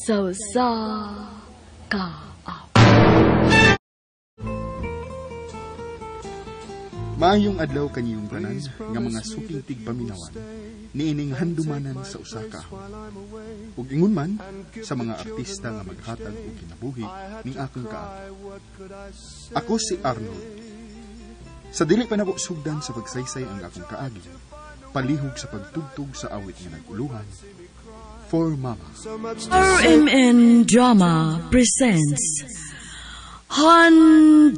Sa usa ka Maayong adlaw kaniyong tanan nga mga suking tigpaminawan niining handumanan sa usa ka ahon. Ug ingon man sa mga artista nga maghatag og kinabuhi ning akong kaagi. Ako si Arnold. Sa dili pa nako sugdan sa pagsaysay ang akong kaagi, palihog sa pagtugtog sa awit nga naguluhan, For Mama. RMN Drama presents Handumanan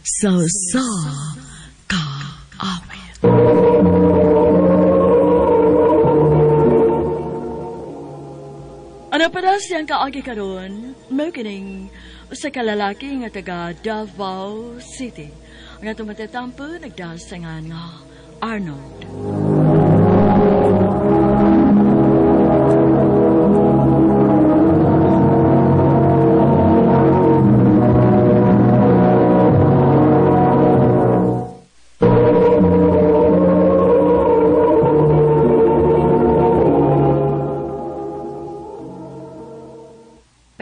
sa usa ka awit. Ano pa daw siyang kaagi karon? Mao kining usa ka lalaki nga taga Davao City. Ang atong matatampo nagdasangan nga Arnold.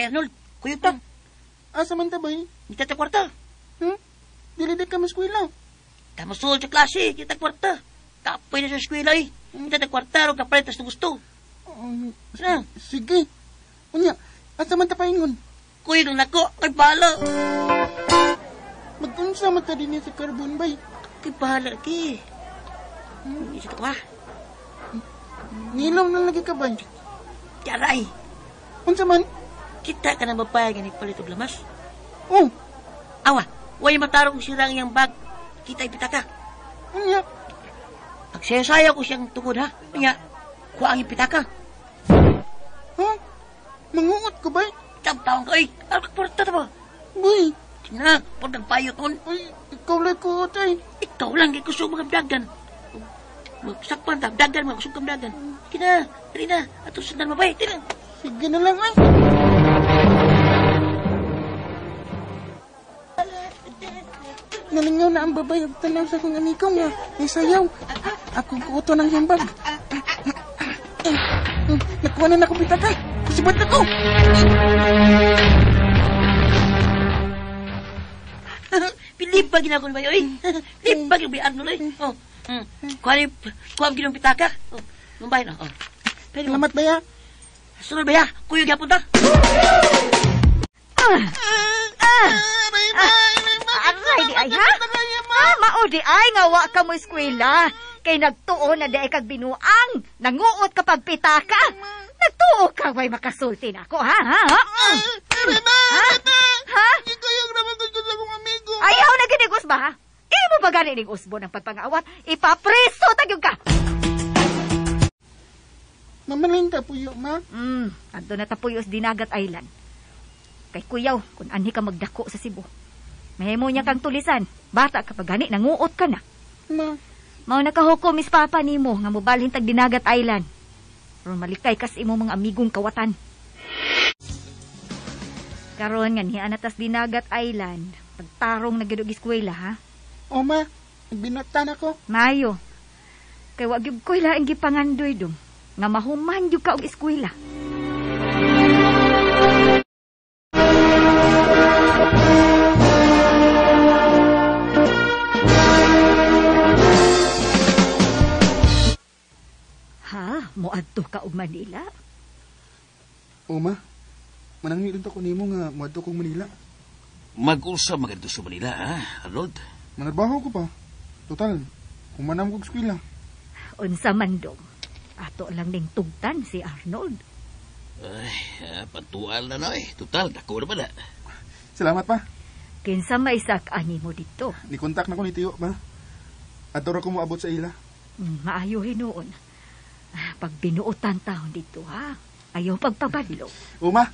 Arnold, kuyog ta. Asa man ta, bay? Kita ta kwarta. Dili di ka maskwela. Tama sul sa klase, kita kwarta. Kapoy na sa eskwela eh. Kita ta kwarta, ro kapalit tas gusto. Na. Sige. Unya, asa man ta paingon? Kuyog lang nako, kay bahala. Magunsa man ta dinhi sa Carbon, bay? Kay bahala ki. Isa ka ba? Nilom na lagi ka, bay. Tiyaray. Unsa man? Kita ka na babae nga nagpalit og lamas? Oh. Awa, way matarong sirang iyang bag. Kita ipitaka. Unya? Pagsayasaya ko siyang tungod, ha? Unya, kuha ang ipitaka. Ha? Manguot ko, bay? Tabtawang ka, ay. Ano ka porta ta ba? Boy. Tina, portang payot nun. Ay, ikaw lang ko, tay. Ikaw lang, kusog mga dagan. Magsakpan ta, dagan, mga kusog kang dagan. Tina, dali na. Ato sundan mabay, tina. Sige na lang, ay. Nalingaw na ang babay ug tanaw sa akong amigo nga. May sayaw. Akong kuto ng hambag. Nakuha na akong pitaka. Kusibot na ko. Pilipag ginagol ba yun? Pilipag yung biyan nuloy. Oh. Kuha ang ginong pitaka. Oh. Lumbay na. Oh. Salamat ba ya? Sunod ba ya? Kuyog yapon ta. Aray di ay, ha? Mao di ay nga wa ka mo eskwela. Kay nagtuo na di ay kag binuang. Nanguot ka pagpitaka. Nagtuo ka way makasulti na ako, ha? Ha? Ha? Ha? Ikayang naman ko sa akong amigo. Ayaw na ginigos ba, ha? Imo ba gani ning usbo ng pagpangawat? Ipapreso tagyog ka. Mamalin ta puyo, ma. Adto na ta puyo sa Dinagat Island. Kay kuyaw, kung anhi ka magdako sa Cebu. Mahimo niya kang tulisan. Bata ka pa gani, nanguot ka na. Ma. Mao nakahukom mis papa nimo nga mobalhin tag Dinagat Island. Ron malikay kas imo mga amigong kawatan. Karon nga niya na tas Dinagat Island. Pagtarong na gyud og eskwela, ha? O ma, nagbinatan ako. Mayo. Kay wa gyud ko'y laing gipangandoy dong nga mahuman gyud ka og eskwela. Ha? Moadto ka og Manila? O ma, manangilon ta ko nimo nga moadto kog Manila. Mag-usa magadto sa Manila, ha, Arnold? Manarbaho ko pa. Total, humanam kog eskwela. Unsa man dong? Ato lang ning tugtan si Arnold. Ay, pantual na na eh. Total, dako na pala. Salamat pa. Kinsa may sak-ani mo dito? Ni-contact na ko ni Tiyo, ma. Adto ra ko moabot sa ila. Maayo hinuon. Pag binuotan taon dito, ha? Ayaw pagpabadlo. Uma!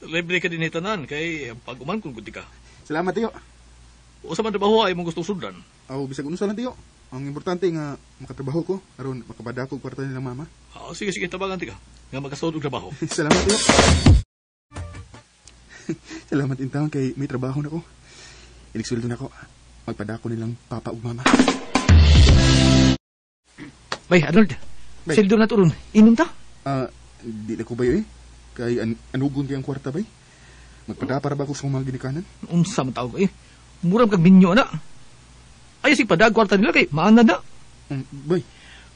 Libre ka din hitanan kay pag-uman kung gudi ka. Salamat, Tiyo. Usa man trabaho ay mong gustong sundan. Aw, bisag unsa lang, Tiyo. Ang importante nga makatrabaho ko aron makapadako og kwarta nilang mama. Oh, sige, sige, tabangan ti ka. Nga makasuod og trabaho. Salamat tiyo. Salamat intawon kay may trabaho na ko. Inigsweldo na ko. Magpadako nilang papa ug mama. Bay, Arnold. Bay. Sildo na turon. Inom ta? Di na ko bayo eh. Kay anugon kay ang kwarta bay. Magpada para ba ko sa mga ginikanan? Unsa man tawag eh. Murag kag minyo na. Ay sig padag kwarta nila kay maana na. Bay.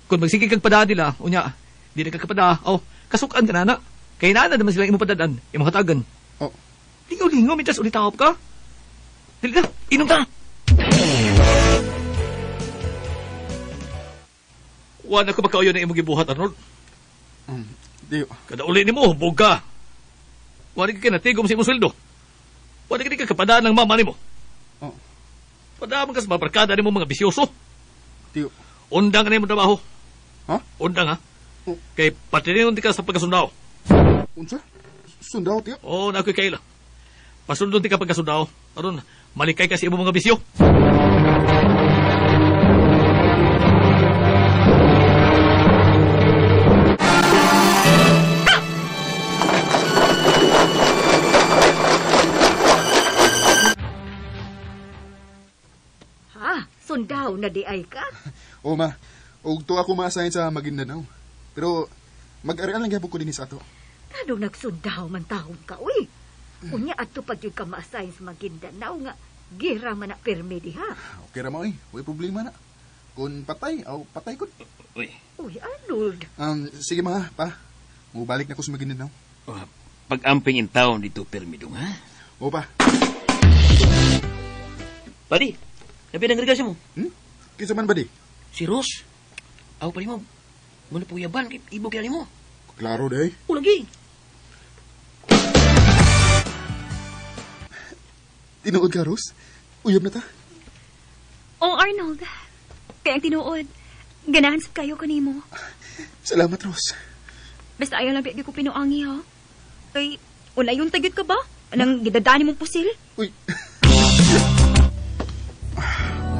Kung magsige kag pada nila, unya, di na ka kapada. Oh, kasukan ka na na. Kay naa na naman sila imong padadan, imong hatagan. Oh. Lingaw-lingaw, mitas ulit tahop ka. Dili na, inom ta. Wa na ko makauyo na imong gibuhat, Arnold. Di. Kada uli nimo, hubog ka. Wa ni ka kinatigom sa imong sweldo. Wa ni ka kapadaan ng mama nimo. Oh. Padaan man ka sa mga barkada nimo mga bisyoso. Tiyo. Undang ka nimo trabaho. Ha? Undang ha? Oh. Kay patiniyon ka sa pagkasundao. Unsa? Sundao, tiyo? Oo, na ako'y kaila. Pasundon ti ka pagkasundao. Aron, malikay ka sa imong mga bisyo. Ha? Sundao na di ay ka? Oo, ma. Og tuwa ko ma-assign sa Maguindanao. Pero mag-areal lang gyapon ko dinhi sa ato. Kanong nagsundaw man taon ka, uy. Unya adto pag yun ka ma-assign sa Maguindanao nga gira man na pirmi diha. Okay ra mo, uy. Way problema na. Kung patay, aw patay ko. Uy. Uy, Arnold. Sige ma, pa. Mubalik na ko sa Maguindanao. Oh, pag-amping in town dito pirmi dong, ha? Oo pa. Padi, nabi nang regalo mo. Kinsa man ba di? Si Rose. Aw pa nimo. Muna po yaban kay ibo kaya nimo. Klaro day. O lagi. Tinuod ka, Rose? Uyab na ta. Oh, Arnold. Kaya ang tinuod. Ganahan sa kayo kanimo. Salamat, Rose. Basta ayaw lang ko pinuangi, ha? Kay, una yung tagyod ka ba? Anang gidadani mong pusil? Uy.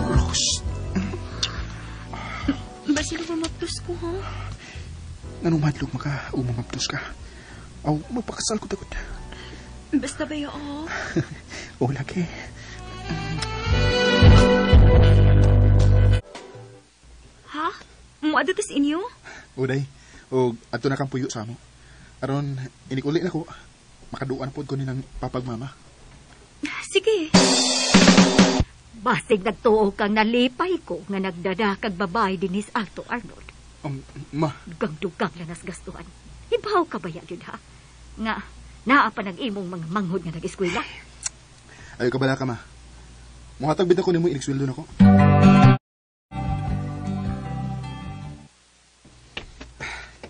Rose. Basta lumamaptos ko, ha? Anong madlog maka umamaptos ka? Aw, magpakasal ko takot. Basta ba yun, oh? Oh, lagi. Ha? Muado tas inyo? O, day. O, ato na kang puyo sa amo. Aron, inikuli na ko. Makaduan po ko nilang papagmama. Sige. Basig nagtuo kang nalipay ko nga nagdada kag babae dinis ato, Arnold. Ma. Dugang-dugang lang nas gastuhan. Ibaw ka ba yan yun, ha? Nga, naa pa ng imong mga manghod nga nag-eskwela. Ayaw ka bala ka, ma. Muhatag bitaw ko nimo inigsweldo nako.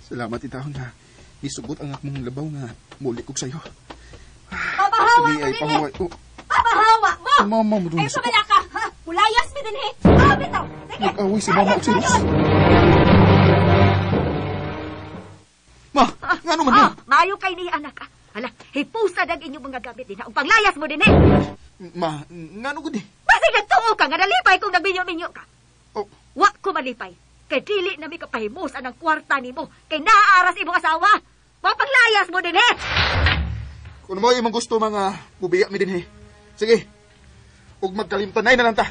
Salamat itahon na isugot ang akong labaw nga muli kog sayo. Papahawa Sabi ay pahuway. Oh. Papahawa mo! Mama mo dun. Ay, pabala ka! Ha? Mulayas mi din, eh! Ah, bitaw! Sige! Nag-away si mama og si Rose. Ma, ngano man Ah, maayo kay ni anak. Ah. Hala, hipusa dag inyong mga gamit din. Ang panglayas mo din eh. Ma, ngano gud eh? Basig nagtuo ka nga nalipay kung nagminyo-minyo ka. Oh. Wa ko malipay. Kay dili na mi kapahimos anang kwarta nimo kay naaaras imong asawa. Mapaglayas mo din eh. Kung mo imong gusto mga bubiya mi din eh. Sige. Ug magkalimtanay na lang ta.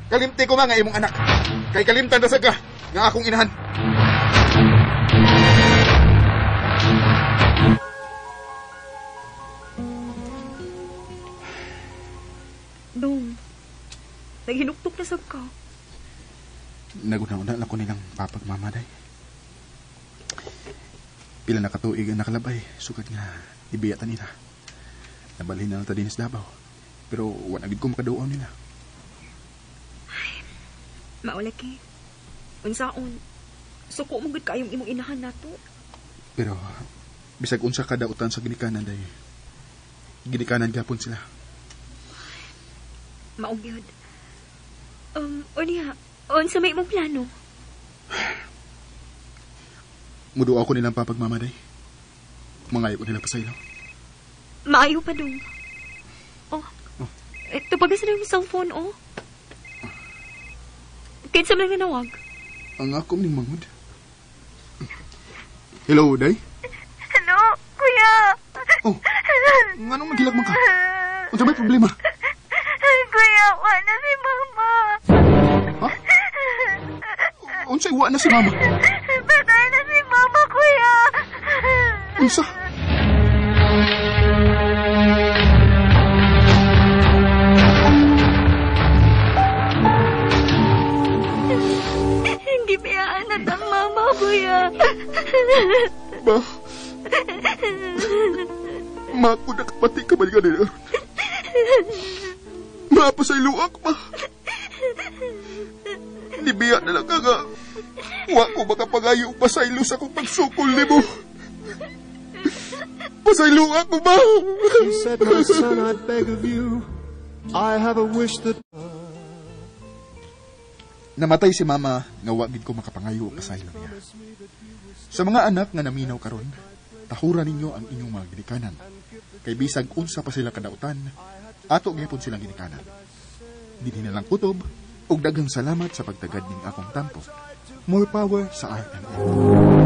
Kalimti ko mga imong anak. Kay kalimtan ra sad ka nga akong inahan. Dong, naghinuktok na sab ka. Naguna-una lang ko nilang papagmama, day. Pila na katuig ang nakalabay, sukat nga ibiyatan nila. Nabalhin na lang ta din sa Davao. Pero wala gid ko makaduaw nila. Ay, maulaki. Unsaon, suko mo gud kayong imong inahan nato. Pero bisag unsa ka dautan sa ginikanan, day. Ginikanan gapon sila. Mao gyud. Unya, unsa may imong plano? Muduaw ko nilang papagmama, day. Mangayo ko nila pasaylo. Maayo pa dong. Oh. Oh. Tubagas na yung cellphone, oh. Kinsa man nga nawag? Ang ako ning mangod. Hello, Day. Hello, kuya. Oh, nganong maghilak man ka? Unsa may problema? Kuya, wa na si mama. Ha? Unsay wa na si mama? Patay na si mama, kuya. Unsa? Hindi biyaan na tang mama, kuya. Ma. Ma, kung nakapati ka man ka nila. Ma, pasayloak, ma. Nibiya na lang ka nga. Wa ko makapagayo pasaylo sa akong pagsukol nimo. Pasayloak ko ba? She said, my son, I beg of you, I have a wish that Namatay si mama nga wa gid ko makapangayo og pasaylo niya. Sa mga anak nga naminaw karon, tahura ninyo ang inyong mga ginikanan. Kay bisag unsa pa sila kadautan, ato gyapon silang ginikanan. Dinhi na lang kutob ug daghang salamat sa pagtagad ning akong tampo. More power sa RMN.